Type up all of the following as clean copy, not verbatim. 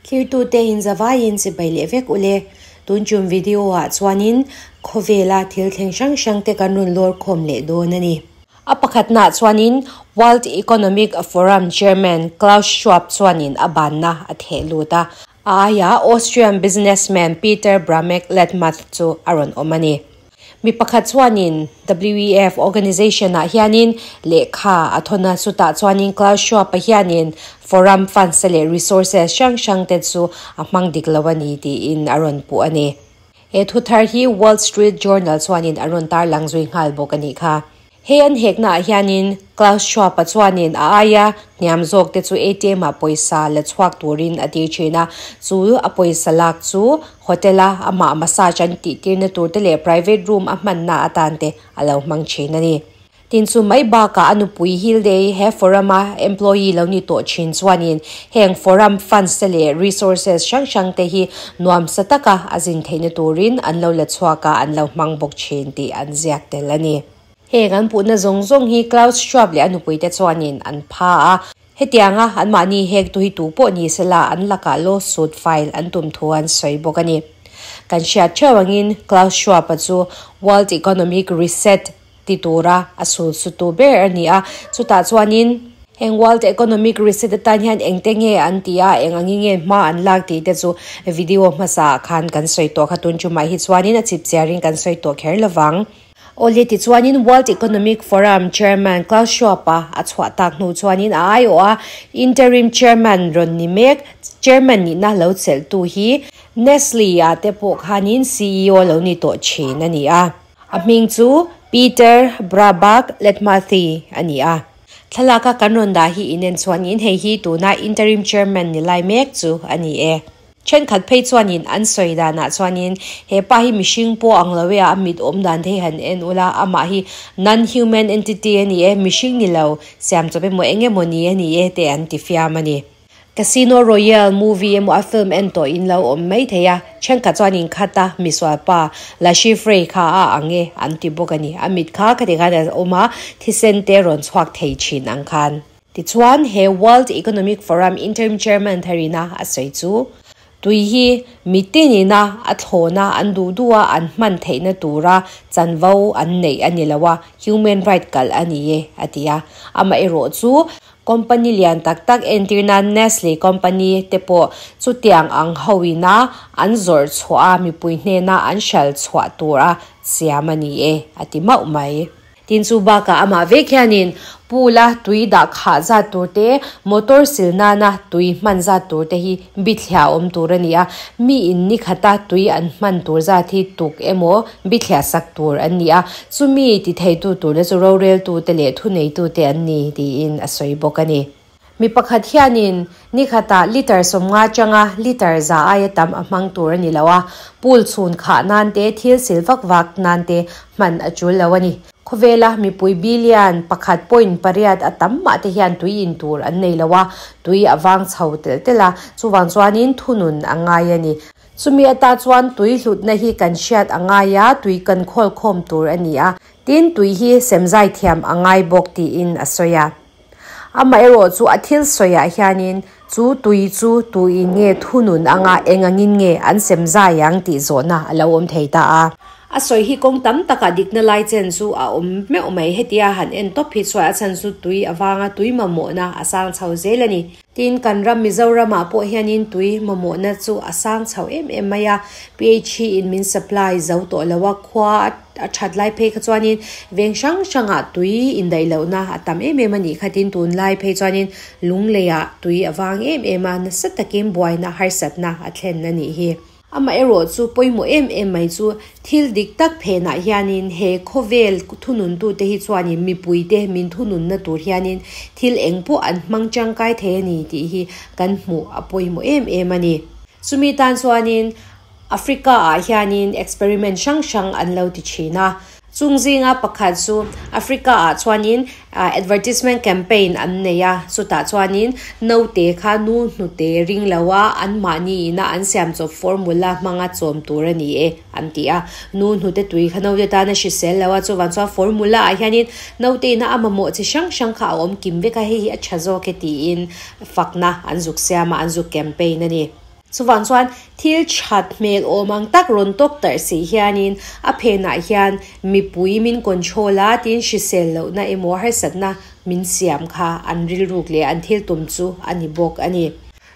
Thirtute in zavaiin chibai leh vek ule. Tun tum video ah chuanin khawvela thil thleng hrang hrang te kan rawn lawr khawm leh dawn a ni. A pakhatnaah chuanin World Economic Forum Chairman Klaus Schwab chuanin a banna a theh lut a, a aiah Austrian businessman Peter Bramek Letmath chu a rawn awm a ni. Mi pakhat chuanin WEF organization-ah hianin lehkha a thawn a, chutah chuanin Klaus Schwab-a hianin forum funds leh resources hrang hrangte chu a hmang dik lo a ni tiin a rawn puh a ni. He thu thar hi Wall Street Journal chuanin a rawn tarlang zui nghal bawk a nih kha. Hei an heknaah hianin Klaus Schwab-a chuanin a aia hniam zawkte chu ATM-ah pawisa la chhuak turin a tir thin a, chu a pawisa lak chu hotel-a amah massage an tihtirna turte leh private room a hmanna atan te a lo hmang thin a ni. Tin, chu mai bakah a nupui Hilde-i he forum-a employee lo ni tawh thin chuanin heng forum funds te leh resources hrang hrangte hi nuamsa taka a zin theihna turin an lo la chhuak a, an lo hmang bawk thin tih an ziak tel a ni. Heng an puhna zawng zawng hi Klaus Schwab leh a nupuite chuanin an pha a. Hetianga anmahni hektu hi tu pawh ni sela an lakah lawsuit file an tum thu an sawi bawk a ni. Kan hriat theuh angin Klaus Schwab-a chu World Economic Reset ti tura a sulsutu ber a ni a, chutah chuanin heng World Economic Reset atan hian engte nge an ti a, eng angin nge hma an lak tih te chu video hmasa ah khan kan sawi tawh kha tun chumah hi chuanin a chipchiarin kan sawi tawh kher lovang. Awle tichuanin World Economic Forum Chairman Klaus Schwab-a a chhuah tak hnu chuanin a aiawh a, Interim Chairman rawn ni mek, Chairman nihna lo chelhtu hi Nestle-ah te pawh khanin CEO lo ni tawh thin a ni a. A hming chu Peter Brabak Letmathy a ni a. Thlalaka kan rawn dah hi inen chuanin hei hi tuna Interim Chairman ni lai mek chu a ni e. Thenkhat phei chuanin an sawi danah chuanin he pa hi mihring pawh ang lo e a, a mit awm dan te hi han en ula, amah hi non-human entity a ni e, mihring ni lo, siam chawp emaw eng emaw ni a ni e te an ti fiam a ni. Casino Royale movie emaw a film en tawh in lo awm mai thei a, thenkhat chuanin khata misual pa La Chiffre kha a ang e an ti bawk a ni. A mit kha khati khan a awm a, thisen te rawn chhuak thei thin ang khan. Tichuan, he World Economic Forum Interim Chairman Tharina a sawi chu, Tui hi mitinina a thlawna an duh duha an hman theihna tura chanvo an neih a ni lo a, human right kalh a ni e, a ti a. Amaherawh chu, company lian tak tak entirna Nestle company te pawh chutiang ang hoina an zawrh chhuah a, mipui hnena an hral chhuah tura siam a ni e, a ti mauh mai. Tin chu bakah amah vek hianin pool a tui dah khah zat tur te, motor sil nana tui hman zat tur te hi bithliah awm tur a ni a, mi in ni khata tui an hman tur zat hi tuk emaw bithliah sak tur an ni a, chumi ti theitu tur te chu roreltu te leh thuneitute an ni tiin a sawi bawk a ni. Mi pakhat hianin ni khatah litre 50 atanga litre 100 aia tam a hmang tur a ni lo a, pool chhun khah nan te, thil sil vak vak nan te hman a tul lo a ni. Khawvela mipui billion 1.8 a tam mah te hian tui in tur an nei lo a, tui a vang chho telh telh a, chuvang chuanin thunun a ngai a ni. Chumi ata chuan tui hlutna hi kan hriat a ngai a, tui kan khawlkhawm tur a ni a, tin tui hi semzai thiam a ngai bawk tiin a sawi a. Amaherawh chu a thil sawiah hianin chu tui chu tuin nge thunun anga eng angin nge an sem zai ang tih zawhna a lo awm thei ta a. A sawi hi kawng tam takah dikna lai chen chu a awm meuh mai. Hetia han en tawp hi chuan a chhan chu tui avanga tui mamawhna a sang chho zel a ni. Tin, kan ram Mizoramah pawh hianin tui mamawhna chu a sang chho em em mai a, PHE in min supply zo tawh lo a, khua a that lai phei kha chuanin veng hrang hrangah tui indaih lohna a tam em em a nih kha. Tin, tunlai phei chuanin lungleiah tui a vang em em a, nasa takin buaina harsatna a thlen a nih hi. Amaherawh chu pawimawh em em mai chu thil dik tak phenah hianin he khawvel thununtute hi chuanin mipuite min thununna tur hianin thil eng pawh an hmang tangkai thei a ni tih hi kan hmuh a pawimawh em em a ni. Chumi tan chuanin Africa-ah hianin experiment hrang hrang an lo ti thin a. Chung zinga pakhat chu Africa ah chuanin advertisement campaign an nei a, chutah chuanin naute kha nu hnute ring lo a anmahni ina an siam chawp formula hmanga chawm tur a ni e an ti a, nu hnute tui kha naute tana hrisel lo a, chuvang chuan formula ah hianin naute ina a mamawh chi hrang hrang kha a awm kim vek a, hei hi a tha zawk e tiin fakna an zuk siam a, an zuk campaign a ni. Chuvang chuan thil that hmel awm ang tak rawn tawk tarh si hianin a phenah hian mipui min control a tin hrisel lohna emaw harsatna min siam kha an rilruk leh an thil tum chu a ni bawk a ni.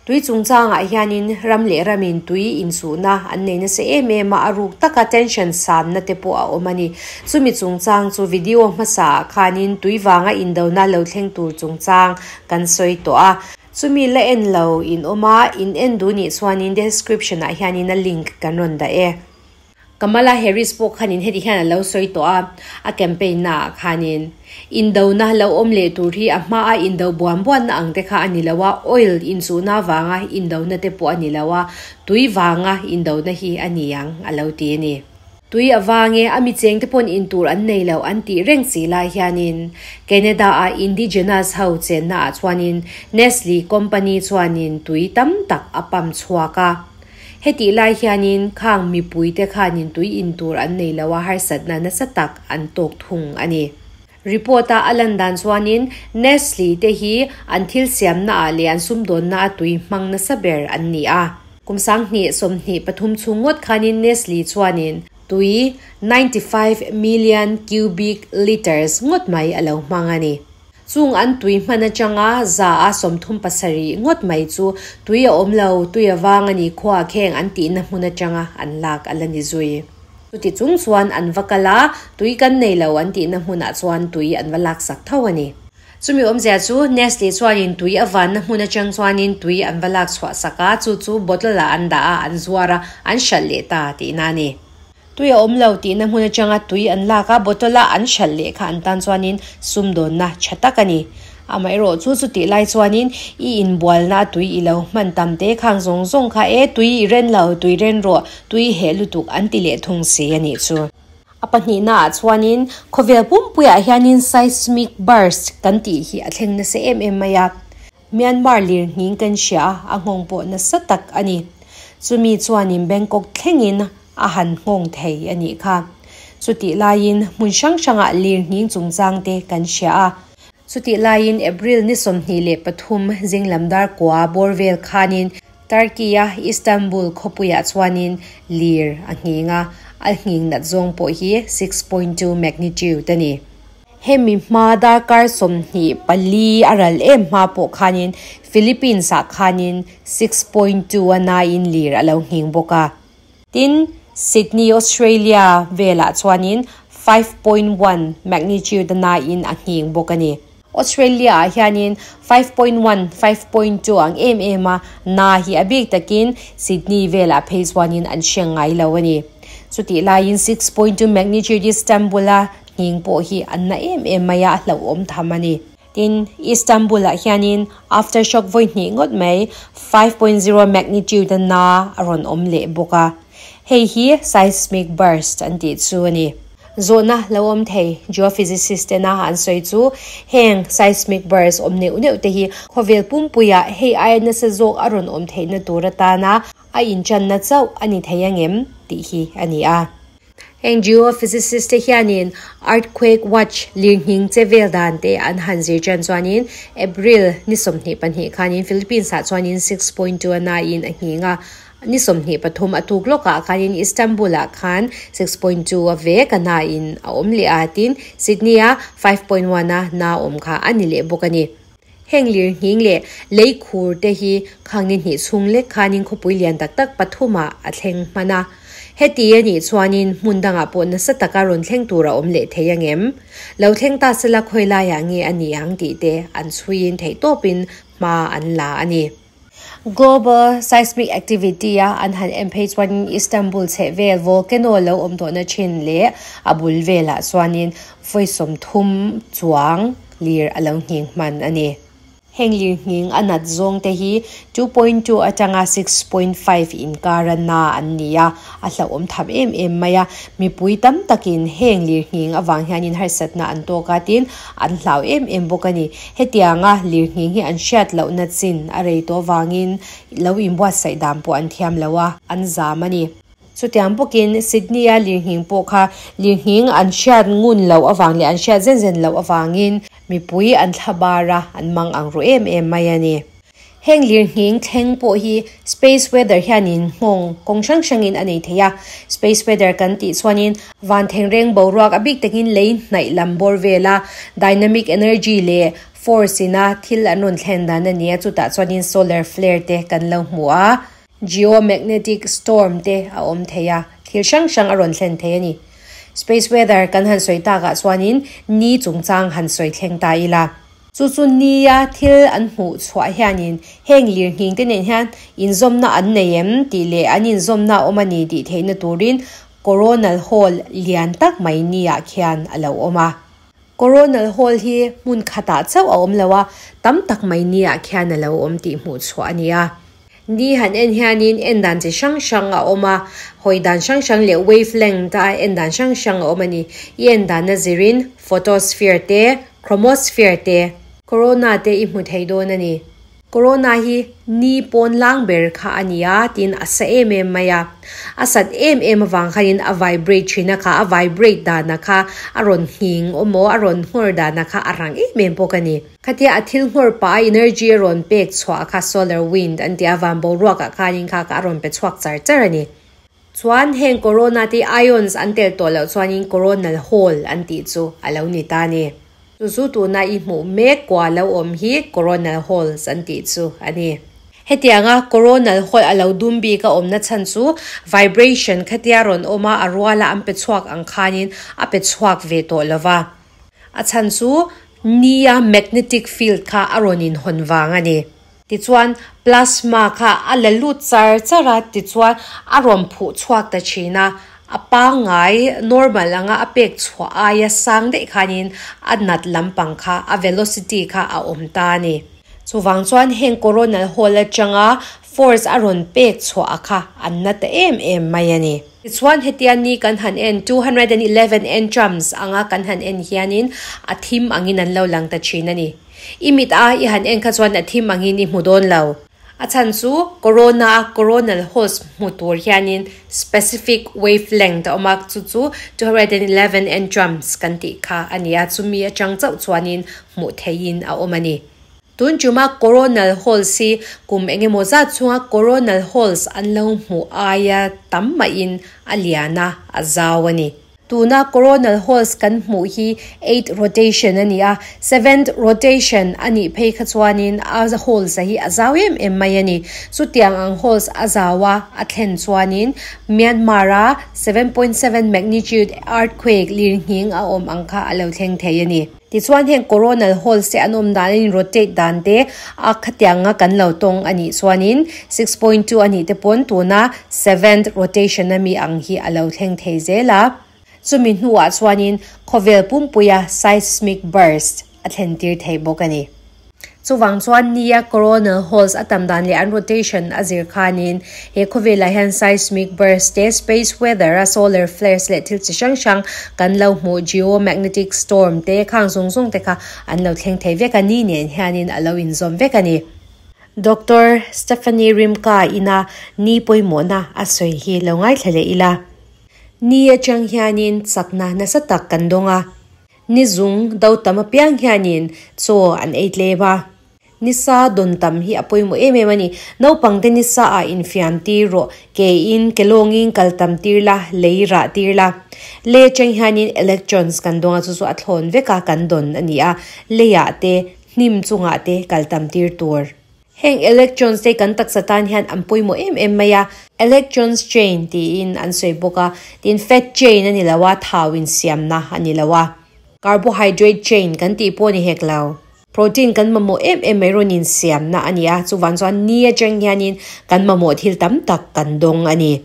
Tui chungchangah hianin ram leh ramin tui inchuhna an nei nasa em em a, a ruk taka tension sanna te pawh a awm a ni. Chumi chungchang chu video hmasaah khanin tui vanga indona lo thleng tur chungchang kan sawi tawh a. Chumi la en lo in awm a, in en duh nih chuanin description ah hianin a link kan rawn dah e. Kamala Harris pawh khanin heti hian a lo sawi tawh a, a campaign na ah khanin indona lo awm leh tur hi a hma a indo buan buan na ang te kha a ni lo a, oil inchuhna vanga indona te pawh a ni lo a, tui vanga indona hi a ni ang a lo ti a ni. Tui a vang e, a mi chengte pawn in tur an nei lo an tih reng si lai hianin Canada-a Indigenous ho chenna ah chuanin Nestle company chuanin tui tam tak a pump chhuak a. Hetih lai hianin khang mipuite khanin tui in tur an nei lo a harsatna nasa tak an tawk thung a ni. Report a a lan dan chuanin Nestle te hi an thil siamna ah leh an sumdawnna a tui hmang nasa ber an ni a. Kum 2023 chhung ngawt khanin Nestle chuanin tui 95 million cubic litres ngawt mai a lo hmang a ni. Chung an tui hman atanga 37% ngawt mai chu tui a awm lo, tui a vang a ni khua kheng an tihna hmun atanga an lak a la ni zui. Chuti chung chuan an va kal a, tui kan nei lo an tihna hmunah chuan tui an va laksak tho a ni. Chumi awmzia chu Nestle chuanin tui a vanna hmun atang chuanin tui an va lak chhuah sak a, chu chu bottle ah an dah a, an zuar a, an hralh leh ta tihna a ni. Tui a awm lo tihna hmun atanga tui an lak a, bottle a an hralh leh kha an tan chuanin sumdawnna tha tak a ni. Amaherawh chu chutih lai chuanin i inbualna a tui i lo hman tam te khang zawng zawng kha e tui i ren lo, tui ren rawh, tui heh lutuk an ti leh thung si a nih chu. A pahnihna ah chuanin khawvel pumpuiah hianin seismic burst kan tih hi a thleng nasa em em mai a. Myanmar lirnghing kan hria a, a nghawng pawh nasa tak a ni. Chumi chuanin Bangkok thlengin a han nghawng thei a nih kha. Chutih laiin hmun hrang hrangah lirnghing chungchang te kan hria a. Chutih laiin April ni 23 zinglam dar kua bawr vel khanin Turkey-a Istanbul khawpuiah chuanin lir a nghing a, a nghing nat zawng pawh hi 6.2 magnitude a ni. Hemi hma darkar 24 a ral em hma pawh khanin Philippines-ah khanin 6.2 a naiin lir a lo nghing bawk a. Tin, Sydney, Australia velah chuanin 5.1 magnitude a naiin a nghing bawk a ni. Australia-ah hianin 5.1, 5.2 ang em em a na hi a bik takin Sydney velah phei chuanin an hre ngai lo a ni. Chutih laiin 6.2 magnitude Istanbul-a nghing pawh hi an na em em mai a, a hlauhawm tham a ni. Tin, Istanbul-ah hianin aftershock vawi hnih ngawt mai 5.0 magnitude a na a rawn awm leh bawk a. Hei hi seismic burst an tih chu a ni. Zawhna lo awm thei geophysicist tena an sawi chu heng seismic burst awm neuh neuh te hi khawvel pumpuiah hei aia nasa zawk a rawn awm theihna tur atana a inchanna chauh a ni thei angem tih hi a ni a. Heng geophysicist te hianin earthquake watch lirnghing che vel dan te an han zir chan chuanin April ni 22 khanin Philippines ah chuanin 6.2 a naiin a nghing a, ni 23 a tuk lawkah khanin Istanbul ah khan 6.2 a vek a naiin a awm leh a, tin Sydney a 5.1 a na awm kha a ni leh bawk a ni. Heng lirnghing leh lei khur te hi khang ni hnih chhung lek khanin khawpui lian tak tak pathumah a thleng hman a. Heti a nih chuanin hmun dangah pawh nasa taka rawn thleng tur a awm leh thei angem? Lo thleng ta sela khawi laiah nge a ni ang tih te an chhuiin theihtawpin hma an la a ni. Global seismic activity a an han en phei chuanin Istanbul chhehvel volcano lo awm tawhna thin leh a bul velah chuanin vawi 30 chuang lir a lo nghing hman a ni. Heng lirnghing a nat zawng te hi 2.2 atanga 6.5 inkara na an ni a, a hlauhawm tham em em mai a. Mipui tam takin heng lirnghing avang hianin harsatna an tawk a tin an hlau em em bawk a ni. Hetianga lirnghing hi an hriat lohna chin a rei tawh vangin lo inbuatsaih dan pawh an thiam lo a, an zam a ni. Chutiang bawkin Sydney-a lirnghing pawh kha lirnghing an hriat ngun loh avang leh an hriat zen zen loh avangin mipui an thla bar a, an mang ang ru em em mai a ni. Heng lirnghing thleng pawh hi space weather hianin nghawng kawng hrang hrangin a nei thei a. Space weather kan tih chuanin van thengreng boruak a bik takin lei hnaih lam bawr vela dynamic energy leh force ina thil an rawn thlen dan a ni a, chutah chuanin solar flare te kan lo hmu a. Geomagnetic storm te a awm thei a, thil hrang hrang a rawn thlen thei a ni. Space weather kan han sawi takah chuanin ni chungchang han sawi thleng ta ila. Chu chu nia thil an hmuh chhuah hianin heng lirnghing te nen hian inzawmna an nei em tih leh an inzawmna a awm a ni tih theihna turin coronal hole lian tak mai niah khian a lo awm a. Coronal hole hi hmun khatah chauh a awm lo a, tam tak mai niah khian a lo awm tih hmuh chhuah a ni a. Ni han en hianin en dan chi hrang hrang a awm a, hawi dan hrang hrang leh wave length a en dan hrang hrang a awm a ni. I en dana zirin photosphere te, chromosphere te, corona te i hmu thei dawn a ni. Corona hi ni pawn lang ber kha a ni a, tin a sa em em mai a. A sat em em avang khanin a vibrate thin a kha, a vibrate dana kha a rawn nghing awm aw, a rawn nghawr dana kha a rang em em bawk a ni. Khatia a thil nghawr pah a energy a rawn pek chhuah kha solar wind an ti a, van boruakah khanin kha kha a rawn pe chhuak char char a ni. Chuan heng corona te ions an tel tawh loh chuanin coronal hole an tih chu a lo ni ta a ni. Chu chu tuna i hmuh mek kua lo awm hi coronal holes an tih chu a ni. Hetianga coronal hole a lo dum bik a awmna chhan chu vibration khatia rawn awm a, a ruala an pe chhuak ang khanin a pe chhuak ve tawh lova. A chhan chu nia magnetic field kha a rawn inhawn vang a ni. Tichuan, plasma kha a la lut char char a, tichuan a rawn phuh chhuak ta thin a, a pangngai, normal, anga a pek chhuah aia sang daih khanin a nat lampang kha, a velocity kha a awm ta a ni. Chuvang chuan heng coronal hole atanga force a rawn pek chhuah a kha an na ta em em mai a ni. Tichuan hetia ni kan han en 211 ntrams anga kan han en hianin a thim angin an lo lang ta thin a ni. I mit a i han en kha chuan a thim angin i hmu dawn lo. A chhan chu corona a coronal holes hmu tur hianin specific wavelength a awm a, chu chu 211 ntrams kan tih kha a ni a, chumi atang chauh chuanin hmuh theihin a awm a ni. Tun tuma coronal holes hi kum engemaw zat chhunga coronal holes an lo hmuh aia tam mahin a lian a, a zau a ni. Tuna coronal holes kan hmuh hi eighth rotation a ni a, seventh rotation a nih phei kha chuanin a holes a hi a zau em em mai a ni. Chutiang ang holes a zau a, a thlen chuanin Myanmar-a 7.7 magnitude earthquake lirnghing a awm ang kha a lo thleng thei a ni. Tichuan heng coronal holes te an awm dan an in rotate dan te a khatianga kan lo tawng a nih chuanin 6.2 a nih te pawn tuna seventh rotation a mi ang hi a lo thleng thei zel a. Chumi hnuah chuanin khawvel pumpuia seismic burst a thlen tir thei bawk a ni. Chuvang chuan nia coronal holes a tam dan leh an rotation a zir khanin he khawvelah hian seismic burst te, space weather a solar flares leh thil chi hrang hrang kan lo hmuh geomagnetic storm te khang zawng zawng te kha an lo thleng thei vek a, ni nen hianin a lo inzawm vek a ni. Doctor Stephanie Rimka ina ni pawimawhna a sawi hi lo ngaithla leh ila. Ni atang hianin chakna nasa tak kan dawng a. Ni zung do tam apiang hianin chaw an ei tlem a. Nisa dawn tam hi a pawimawh em em a ni. Naupang te nisa ah infiam tir rawh, ke in, ke lawngin kal tam tir la, lei rah tir la. Lei atang hianin electrons kan dawn a, chu chu a thlawn vek a kan dawn a ni a, leiah te, hnim chungah te kal tam tir tur. Heng electrons te kan taksa tan hian an pawimawh em em mai a, electrons chain tiin an sawi bawk a, tin fat chain a ni lo a, thau insiamna a ni lo a, carbohydrate chain kan tih pawh a ni hek lo. Protein kan mamawh em em mai rawn insiamna a ni a, chuvang chuan ni atang hianin kan mamawh thil tam tak kan dawng a ni.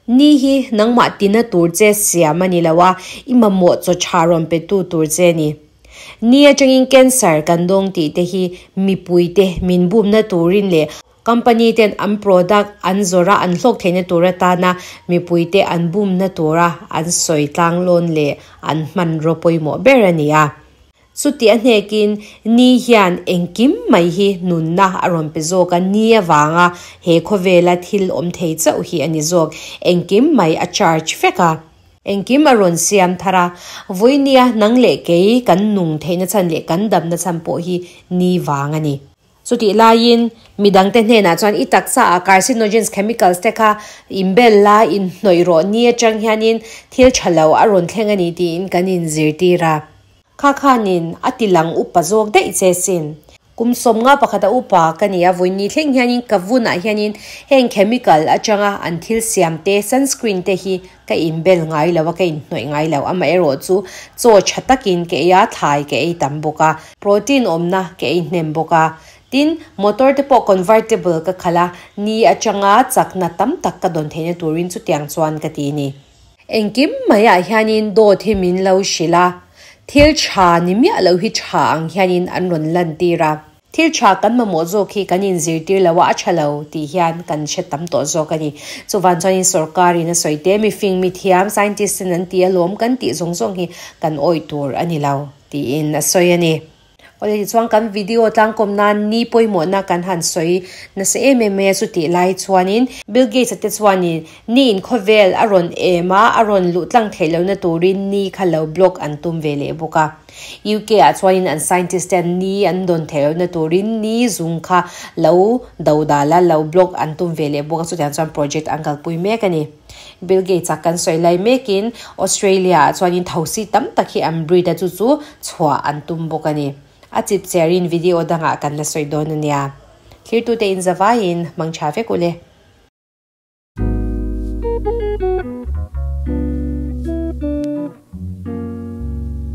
Ni hi nangmah tina tur che siam a ni lo a, i mamawh chaw tha rawn pe tu tur che a ni. Ni atangin cancer kan dawng tih te hi mipui te min bumna turin leh company ten an product an zawrh a an hlawk theihna tur atana mipui te an bumna tura an sawi tlang lawn leh an hmanraw pawimawh ber a ni a. Chuti a hnekin ni hian engkim mai hi nunna a rawn pe zawk a, ni avanga he khawvela thil awm thei chauh hi a ni zawk. Engkim mai a charge vek a. Engkim a rawn siam thar a, vawinia nang leh kei kan nung theihna chhan leh kan damna chhan pawh hi ni vang a ni. Chutih laiin midangte hnenah chuan i taksa ah carcinogens chemicals te kha inbel la, inhnawih rawh ni atang hianin thil tha lo a rawn thleng a ni tiin kan inzirtir a. Kha khanin a ti lang upa zawk daih che sin. Kum 51 a upa ka ni a, vawiin thleng hianin ka vunah hianin heng chemical atanga an thil siam te, sunscreen te hi ka inbel ngai lo a, ka inhnawih ngai lo. Amaherawhchu chaw tha takin ka ei a, thlai ka ei tam bawk a, protein awmna ka ei hnem bawk a. Tin, motor te pawh convertible ka khalh a, ni atanga chakna tam tak ka dawn theihna turin chutiang chuan ka ti a ni. Engkim maiah hianin dawt hi min lo hrilh a, thil tha ni miah lo hi tha ang hianin an rawn lantir a. Thil tha kan mamawh zawk hi kan inzirtir lo a, a tha lo tih hian kan hre tam tawh zawk a ni. Chuvan chuanin sorkarin a sawi te, mifing, mithiam, scientist ten an ti alawm kan tih zawng zawng hi kan awih tur a ni lo tiin a sawi a ni. Awle tichuan kan video tlangkawm nan ni pawimawhna kan han sawi nasa em em mai a, chutih lai chuanin Bill Gates a te chuanin ni in khawvel a rawn em a, a rawn luh tlang theih lohna turin ni kha lo block an tum ve leh bawk a. UK ah chuanin an scientist ten ni an dawn theih lohna turin ni zung kha lo do dal a, lo block an tum ve leh bawk a, chutiang chuan project an kalpui mek a ni. Bill Gates a kan sawi lai mekin Australia ah chuanin thosi tam tak hi an breed a, chu chu chhuah an tum bawk a ni. A chip cherin video dangah kan la sawi dawn a nia. Thirtute in zavaiin hmang tha vek ule.